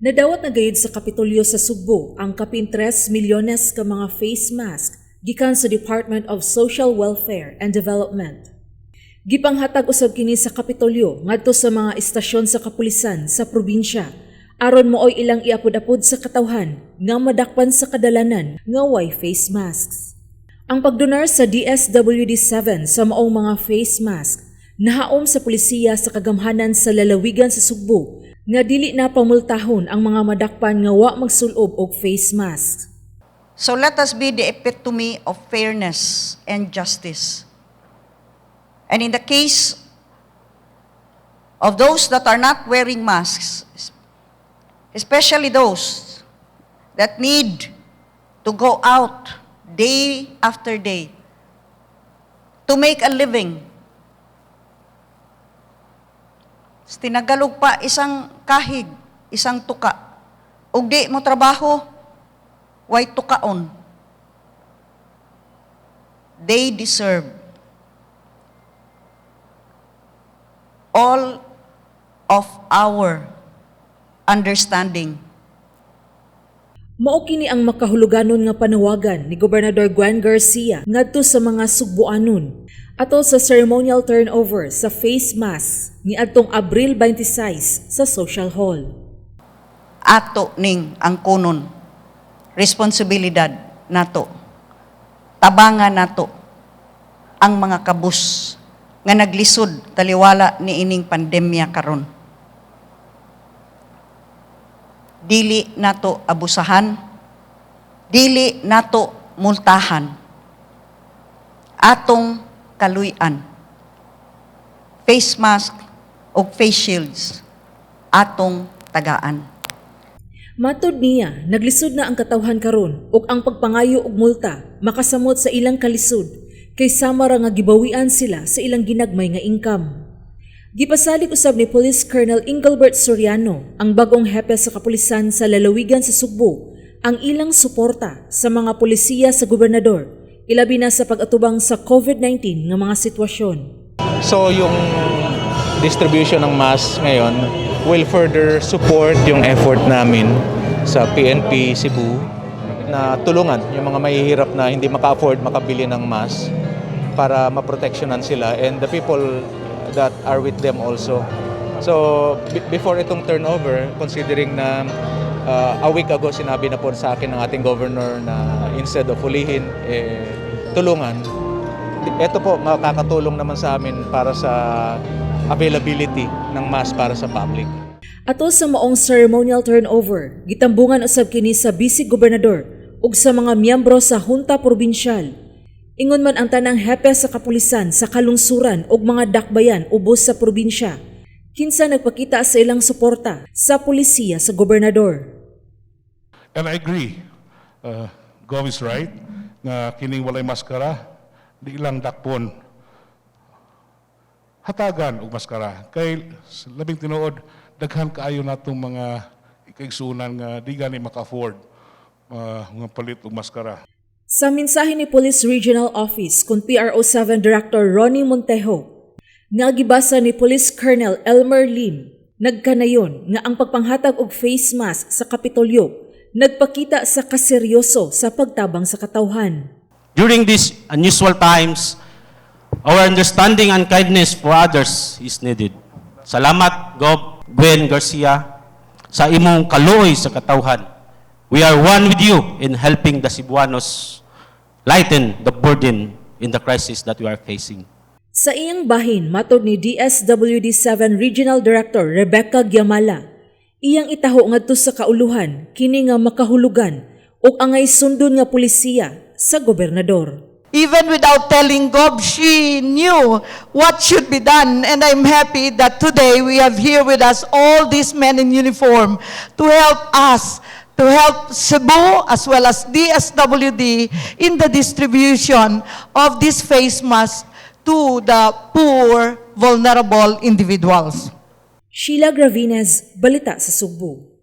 Nadawat na gayud sa Kapitolyo sa Sugbo ang kapin 3 milyones ka mga face mask gikan sa Department of Social Welfare and Development. Gipanghatag usab kini sa Kapitolyo ngadto sa mga istasyon sa kapulisan sa probinsya aron maoy ilang iapod-apod sa katawhan nga madakpan sa kadalanan nga way face masks. Ang pagdonar sa DSWD-7 sa maong mga face mask nahaom sa pulisiya sa kagamhanan sa lalawigan sa Sugbo nga dili na pamultahon ang mga madakpan nga wa magsulob og face mask. So let us be the epitome of fairness and justice. And in the case of those that are not wearing masks, especially those that need to go out day after day to make a living, sa tinagalog pa, isang kahig, isang tuka. Ug di mo trabaho, way tukaon. They deserve all of our understanding. Mao kini ang makahuluganon nga panawagan ni Gobernador Gwen Garcia ngadto sa mga Sugboanon atol sa ceremonial turnover sa face mask niadtong Abril 26 sa Social Hall. Ato ning ang kunon responsibilidad nato. Tabangan nato ang mga kabus nga naglisod taliwala niining pandemya karon. Dili nato abusahan, dili nato multahan. Atong kaluy-an. Face mask o face shields atong tagaan. Matod niya, naglisod na ang katawhan karon ug ang pagpangayo og multa makasamot sa ilang kalisod kay sama ra nga gibawian sila sa ilang ginagmay nga income. Gipasalig usab ni Police Colonel Engelbert Soriano, ang bagong hepe sa kapulisan sa lalawigan sa Sugbo, ang ilang suporta sa mga pulisiya sa gobernador, ilabi na sa pag-atubang sa COVID-19 nga mga sitwasyon. So yung distribution ng mask ngayon will further support yung effort namin sa PNP Cebu na tulungan yung mga mahihirap na hindi maka-afford makabili ng mask para maproteksyonan sila and the people that are with them also. So before itong turnover, considering na a week ago sinabi na po sa akin ng ating governor na instead of hulihin, eh, tulungan, ito po makakatulong naman sa amin para sa availability ng mask para sa public. Atol sa maong ceremonial turnover, gitambungan usab kini sa Vice Gobernador ug sa mga miyembro sa Junta Probinsyal. Ingon man ang tanang hepe sa kapulisan sa kalungsuran ug mga dakbayan ubos sa probinsya, kinsa nagpakita sa ilang suporta sa pulisiya sa gobernador. And I agree, Gov is right, nga kining walay maskara, di lang dakpon. Hatagan og maskara. Kay labing tinuod, daghan kaayo natong mga ikaigsunan nga di gani maka-afford mga palit og maskara. Sa mensahe ni Police Regional Office kon PRO 7 Director Ronnie Montejo, nga gibasa ni Police Colonel Elmer Lim, nagkanayon nga ang pagpanghatag og face mask sa Kapitolyo nagpakita sa kaseryoso sa pagtabang sa katawhan. During these unusual times, our understanding and kindness for others is needed. Salamat, Gov. Gwen Garcia, sa imong kaluoy sa katawhan. We are one with you in helping the Cebuanos lighten the burden in the crisis that we are facing. Sa iyang bahin, matod ni DSWD-7 Regional Director Rebecca Gyamala, iyang itaho ngadto sa kauluhan kini nga makahulugan ug angay sundon nga pulisiya sa gobernador. Even without telling Gob, she knew what should be done. And I'm happy that today we have here with us all these men in uniform to help us, to help Cebu as well as DSWD in the distribution of this face mask to the poor, vulnerable individuals. Sheila Gravines, Balita sa Sugbo.